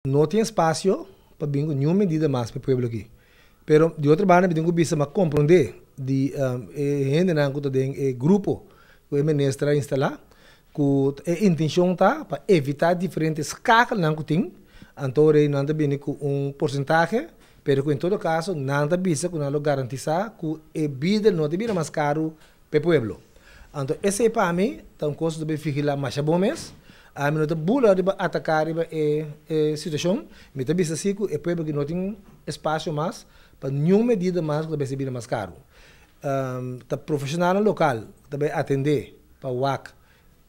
No tin espasio pa bin ku niun medida mas pa e pueblo aki. Pero di otro banda mi tin ku bisa mi a komprondé di e hendenan ku ta den e grupo ku e minister a instalá ku e intenshon ta pa evitá diferente skakelnan ku tin. Anto ora ei nan ta bini ku un porsentahe pero ku en todo kaso nan ta bisa ku nan lo garantisá ku e bida no ta bira mas karu Pa e pueblo. Anto esei pa mi ta un kos ku ta bay vigilá masha bon mes. Ami no ta bula riba ataká riba e e situashon. Mi ta bisa si ku e pueblo aki no tin espasio mas pa niun medida mas ku ta bay hasi bida mas karu. Ta profeshonalnan lokal ku ta bay atendé pa wak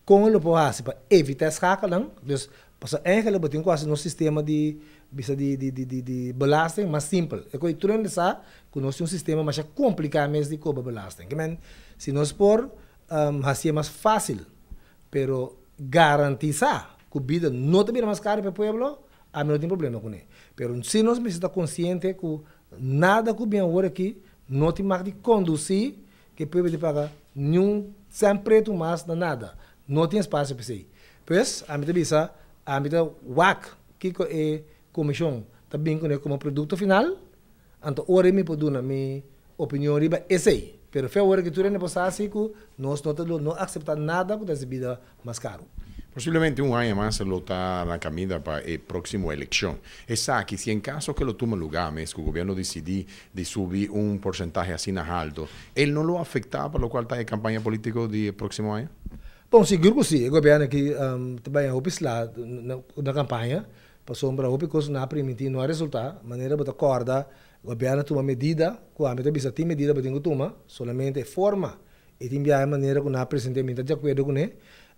Kon lo por hasi pa evita e skakelnan? Dus, pasobra eigenlijk bo tin ku hasi nos sistema di bisa di di di di di belasting mas simpel. E koe tur hende sa ku nos tin un sistema masha kompliká mes di kobra belasting. Ke men, si nos por hasié mas fásil, pero garantisá ku bida no ta bira mas karu pa e pueblo, ami no tin problema kuné. Pero si nos mester ta konsiente ku nada ku bin awor aki no tin mag di kondusí Ke pueblo di paga niun sèn pretu mas na nada. No tin espasio p'esei. Pues, ami ta bisa, ami ta wak kiko e komishon ta bin kuné komo produkto final, anto ora ei mi por duna mi opinion riba esei. Pero fe awor ke tur hende por sa si ku nos no ta lo no akseptá nada ku ta hasi bida mas karu. Posiblemente un aña mas lo ta na caminda pa e proximo eleccion. Esaki, si en caso ke lo tuma lugar mes cu gobierno dicidi di subi un porcentahe asina halto, el no lo afecta pa locual ta e campaña politico di e proximo aña? Bon, sigur cu si. E gobierno aki ta baña hopi sla na campaña, pasobra hopi cos nan a priminti no a resulta. Manera bo ta corda, gobierno a tuma medida cu ami ta bisa tin medida bo tin cu tuma, solamente e forma E tin biaha e manera ku nan a present'é mi ta di akuerdo kuné.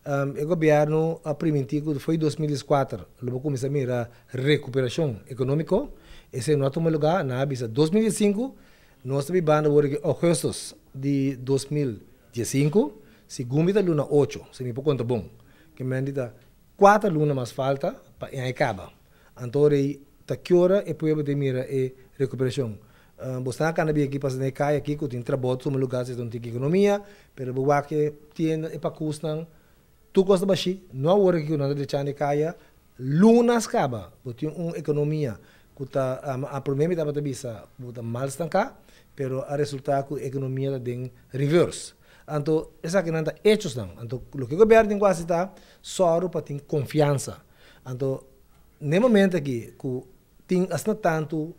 E gobièrnu a primintí ku fo'i 2014 lo bo kuminsá mira rekuperashon ekonómiko. Esei no a tuma lugá. Nan a bisa 2015, nos ta bibando awor aki ougùstùs di 2015, segun mi ta luna ocho, si mi por konta bon. Ke men di ta kuater luna mas falta pa e aña kaba. Anto ora ei ta ki ora e pueblo ta mira e rekuperashon? Bo sta na kanda bin aki pasa den e kaya aki ku tin trabou ta tuma lugar si ta un tiki ekonomia, pero bo wak e tienda, e pakusnan, tur kos ta bashí. No awor aki ku nan ta drechando e kaya, lunas kaba bo tin un ekonomia ku ta, a promé mi tabata bisa ku ta mal stanká, pero a resultá ku e ekonomia ta den reverse. Anto esakinan ta echosnan. Anto loke gobièrnu tin ku hasi ta sòru pa tin konfiansa. Anto n'e momento aki ku tin asina tantu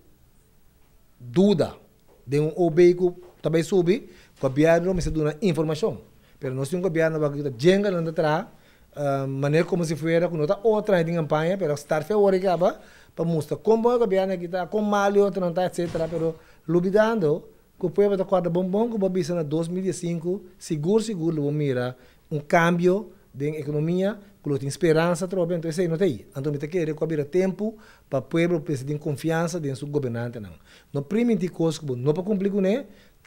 duda den un OB ku ta bai subi, gobièrnu mester duna informashon. Pero nos tin un gobièrnu awor ku ta djenga nan ta traha manera komo si fuera ku no ta otro aña tin kampaña pero start fe awor kaba pa mustra kon bon e gobièrnu aki ta, kon malu e otronan ta etsetera pero lubidando ku pueblo ta kòrda bon bon ku bo a bisa na 2015 sigur sigur lo bo mira un kambio den ekonomia ku lo tin speransa atrobe anto esei no ta ei. Anto mi ta kere ku a bira tempu pa pueblo mester tin konfiansa den su gobernantenan. No primintí kos ku bo no por kumpli kuné,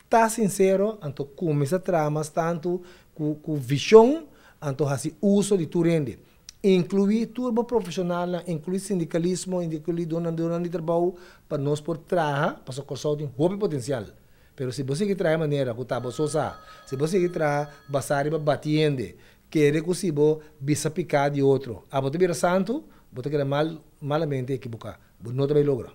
ta sinsero anto kuminsá traha mas tantu ku ku vishon anto hasi uso di tur hende. Inkluí tur bo profeshonalnan, inkluí sindikalismo, inkluí donan di trabou pa nos por traha pasobra Kòrsou tin hopi potensial. Pero si bo sigui traha e manera ku ta bo so sa, si bo sigui traha basá riba bati hende, kere ku si bo bisa piká di otro, abo ta bira santu, bo ta keda mal malamente ekiboká. Bo no ta bai logra.